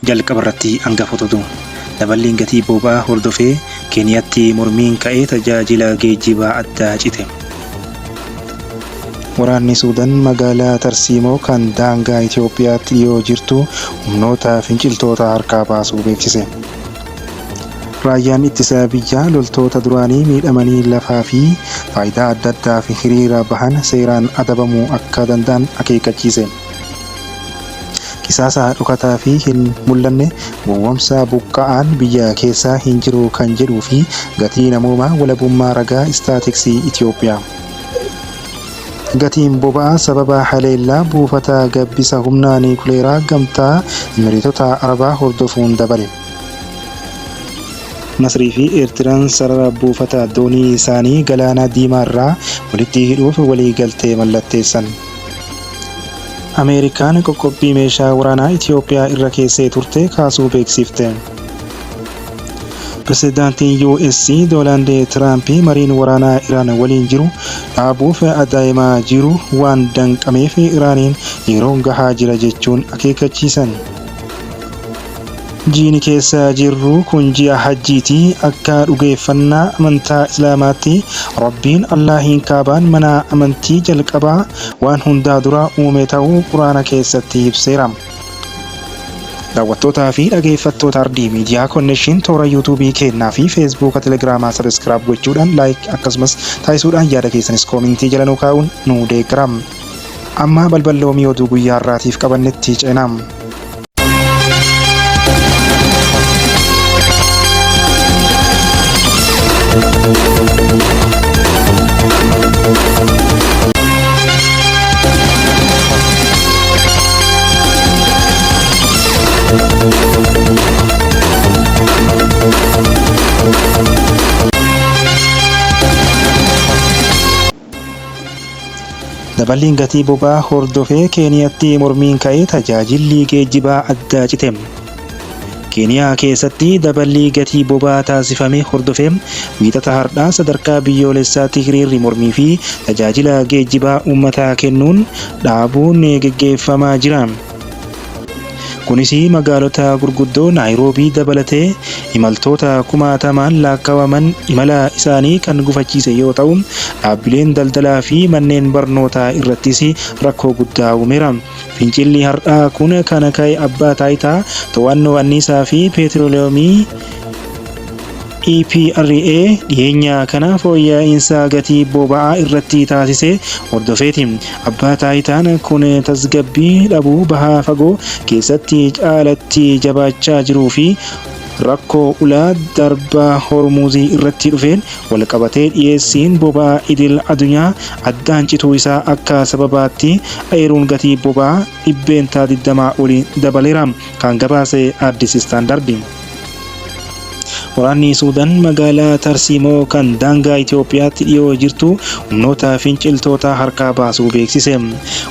Jalqaba irratti hangafoota oduu. Daballiin gatii boba'aa hordofee Keeniyaatti mormiin ka'ee tajaajila geejjibaa adda cite. Waraanni Suudan magaalaa Tarsiimoo kan daangaa Itoophiyaatti dhiyoo jirtu humnoota finciltoota harkaa baasuu beeksise. Raayyaan ittisa biyyaa loltoota duraanii miidhamanii lafaa fi faayidaa adda addaaf hiriira bahan seeraan adabamuu akka danda'an akeekkachiise. Qisaasa dhokataa fi hin mul'anne, gowwomsaa buqqa'aan biyya keessa hin jiru kan jedhuu fi gatii namoomaa walabummaa ragaa istaatiksii Itoophiyaa. Gatiin boba'aa sababa haleellaa buufata gabbisa humna niikuleeraa Gamtaa Imireetota Arabaa hordofuun dabale. Masrii fi Eertiraan sarara buufata doonii isaanii Galaana Diimaarraa walitti hidhuuf waliigaltee mallatteessan. Ameerikaan qoqqobbii meeshaa waraanaa Itoophiyaa irra keessee turte kaasuu beeksifte. Pirezidaantiin US Doonaald Tiraamp mariin waraanaa Iraan waliin jiru dhaabuuf adeemaa jiru waan danqameef Iraaniin yeroon gahaa jira jechuun akeekkachiisan. Jiini keessa jirru kun ji'a Hajjiiti. Akka dhugeeffannaa amantaa Islaamaatti Rabbiin Allaahiin Kaabaan mana amantii jalqabaa waan hundaa dura uume ta'uu Quraana keessatti ibseera. Daawwattootaa fi dhageeffattoota Ardii Miidiyaa Konnekshin toora Yuutuubii keennaa fi Feesbuuka Telegiraamaa sabiskiraayib gochuudhaan laayik akkasumas taasisuudhaan yaada keessanis koomintii jala nuu kaa'uun nu deeggara. Amma balballoomii oduu guyyaa har'aatiif qabannetti ceena. Daballiin gatii boba'aa hordofee Keeniyaatti mormiin ka'ee tajaajilli geejjibaa adda cite. Keeniyaa keessatti daballii gatii boba'aa taasifame hordofee Wiixata har'aa sadarkaa biyyoolessaatti hiriirri mormii fi tajaajila geejjibaa uummataa kennuun dhaabuun geggeeffamaa jira. Kunis magaalota gurguddoo Naayiroobii dabalatee imaltoota kumaatamaan laakkawaman imala isaanii kan gufachiise yoo ta'u, dhaabbileen daldalaa fi manneen barnootaa irrattis rakkoo guddaa uumeera. Fincilli har'aa kun kan ka'e Abbaa Taayitaa To'annoo Anniisaa fi Peetirooliyoomii EPRA dhiyeenya kana fooyya'iinsa gatii boba'aa irratti taasise hordofeeti. Abbaa taayitaan kun tasgabbii dhabuu baha fagoo keessatti caalatti jabaachaa jiruu fi rakkoo ulaa darbaa Hormuuzii irratti dhufeen walqabatee dhiyeessiin boba'aa idil adunyaa addaan cituu isaa akka sababaatti eeruun gatii boba'aa %20 oliin dabaleera. Kan gabaase Addis Standard. Waraanni Suudan magaalaa Tarsiimoo kan daangaa Itoophiyaatti dhiyoo jirtu humnoota finciltootaa harkaa baasuu beeksise.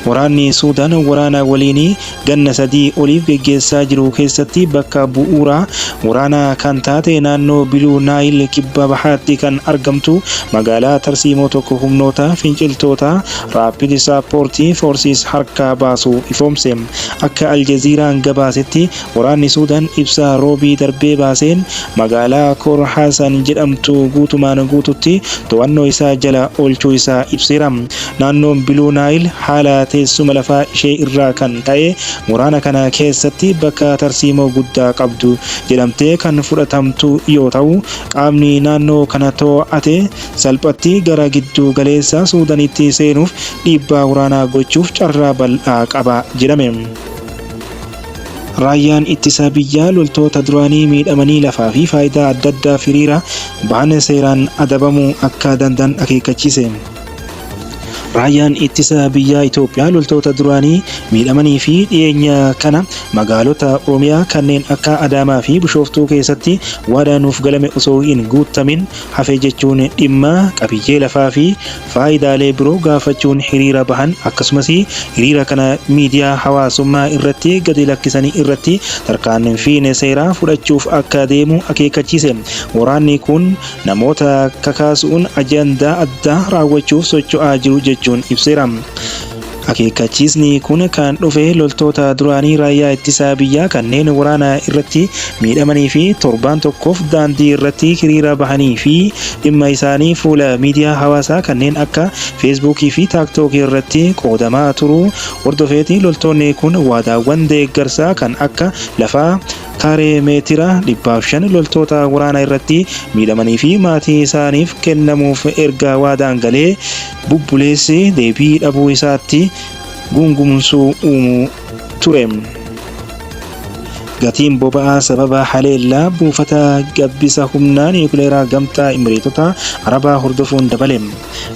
Waraanni Suudan waraana waliinii ganna 3 oliif geggeessaa jiru keessatti bakka bu'uura waraanaa kan taate naannoo Biluu Naayil kibba bahaatti kan argamtu magaalaa Tarsiimoo tokko humnoota finciltootaa Raapid Saappoortii Foorsiis harkaa baasuu ifoomse. Akka Aljaziiraan gabaasetti Waraanni Suudan ibsa Roobii darbee baaseen magaalaa Koor Haasan jedhamtu guutumaan guututti to'annoo isaa jala oolchuu isaa ibseera. Naannoon Biluu Naayil haala teessuma lafaa ishee irraa kan ka'e waraana kana keessatti bakka tarsiimoo guddaa qabdu jedhamtee kan fudhatamtu yoo ta'u, qaamni naannoo kana to'ate salphatti gara giddu galeessa Suudanitti seenuuf dhiibbaa waraanaa gochuuf carraa bal'aa qaba jedhame. Raayyaan Ittisa Biyyaa loltoota duraanii miidhamanii lafaa fi faayidaa adda addaaf hiriira bahan seeraan adabamuu akka danda'an akeekkachiise. Raayyaan Ittisa Biyyaa Itoophiyaa loltoota duraanii miidhamanii fi dhiyeenya kana magaalota Oromiyaa kanneen akka Adaamaa fi Bishooftuu keessatti waadaa nuuf galame osoo hin guuttamin hafe jechuun dhimma qabiyyee lafaa fi faayidaalee biroo gaafachuun hiriira bahan akkasumas hiriira kana miidiyaa hawaasummaa irratti gadi lakkisanii irratti tarkaanfiin seeraa fudhachuuf akka deemu akeekkachiise. Waraanni kun namoota kakaasuun ajandaa addaa raawwachuuf socho'aa jiru jechuun ibseera. Akeekkachiisni kun kan dhufe loltoota duraanii raayyaa ittisaa biyyaa kanneen waraana irratti miidhamanii fi torbaan tokkoof daandii irratti hiriira bahanii fi dhimma isaanii fuula miidiyaa hawaasaa kanneen akka Feesbuukii fi Taaktookii irratti qoodamaa turuu hordofeeti. Loltoonni kun waadaawwan deeggarsaa kan akka lafaa kaaree meetira 105 loltoota waraana irratti miidhamanii fi maatii isaaniif kennamuuf erga waadaan galee bubbulees deebii dhabuu isaatti guungumsuu uumuu ture. Gatiin boba'aa sababa haleellaa buufata gabbisa humnaa niwukileeraa Gamtaa Imireetota Arabaa hordofuun dabale.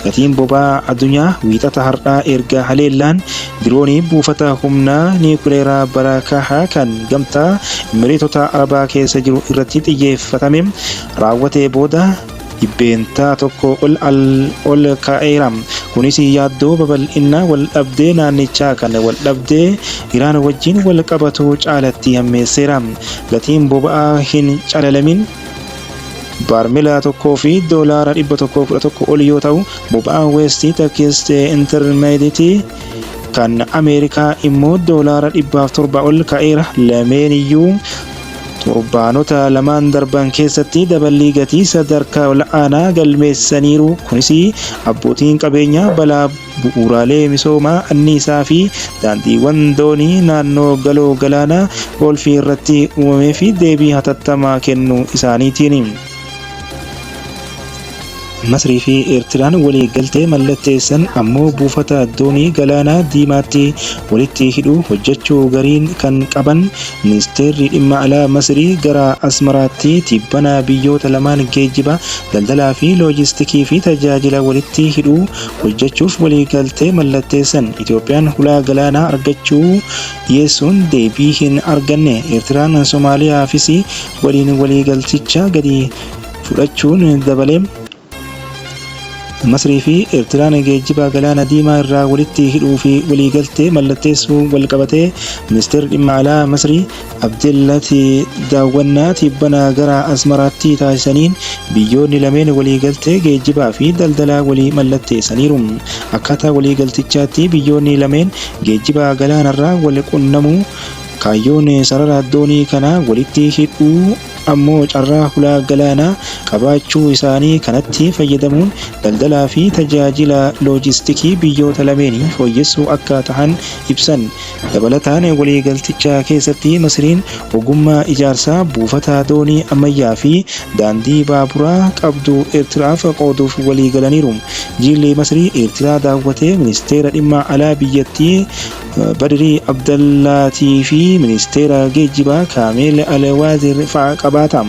Gatiin boba'aa addunyaa Wiixata har'aa erga haleellaan diroonii buufata humnaa niwukileeraa Barakaha kan Gamtaa Imireetota Arabaa keessa jiru irratti xiyyeeffatame raawwatee booda 1% ol ka'eera. Kunis yaaddoo babal'ina waldhabdee naannichaa kan waldhabdee Iraan wajjin wal qabatu caalatti hammeesseera. Gatiin boba'aa hin calalamin baarmela tokkoo fi doolaara 111 ol yoo ta'u, boba'aan West Texas Intermediate kan Ameerikaa immoo doolaara 107 ol ka'eera. Lameen iyyuu torbaanota lamaan darban keessatti daballii gatii sadarkaa ol'aanaa galmeessaniiru. Kunis abbootiin qabeenyaa balaa bu'uuraalee misoomaa anniisaa fi daandiiwwan doonii naannoo galoo galaanaa Golfii irratti uumamee fi deebii hatattamaa kennuu isaaniitiin. Masrii fi Eertiraan walii galtee mallatteessan ammoo buufata doonii galaana diimaatti walitti hidhuu hojjechuu gariin kan qaban Ministeerri Dhimma Alaa Masrii gara Asmaraatti tibbana biyyoota lamaan geejjiba, daldalaa fi loojistikii fi tajaajila walitti hidhuu hojjechuuf waliigaltee mallatteessan. Itoophiyaan hulaa galaanaa argachuu dhiyeessuun deebii hin arganne. Eertiraan Somaaliyaafis waliin waliigalticha gadi fudhachuun dabale. Masrii fi Eertiraan geejjiba Galaana Diimaa irraa walitti hidhuu fi waliigaltee mallatteessuu walqabatee Ministeerri Dhimma Alaa Masrii Abdellati daawwannaa tibbana gara Asmaraatti taasisaniin biyyoonni lameen waliigaltee geejjibaa fi daldalaa walii mallatteessaniiru. Akkaataa waliigaltichaatti biyyoonni lameen geejjiba galaanarraa wal qunnamuu kaayyoon sarara doonii kanaa walitti hidhuu ammoo carraa hulaa galaanaa qabaachuu isaanii kanatti fayyadamuun daldalaa fi tajaajila loojistikii biyyoota lameenii fooyyessuu akka tahan ibsan. Dabalataan waliigalticha keessatti Masriin ogummaa ijaarsaa buufata doonii ammayyaa fi daandii baaburaa qabdu Eertiraaf qooduuf waliigalaniiru. Jiilli Masrii Eertiraa daawwate Ministeera Dhimma Alaa biyyattii Badrii Abdallaatii fi Ministeera Geejjibaa Kaameel Alwaazir fa'a qabaata.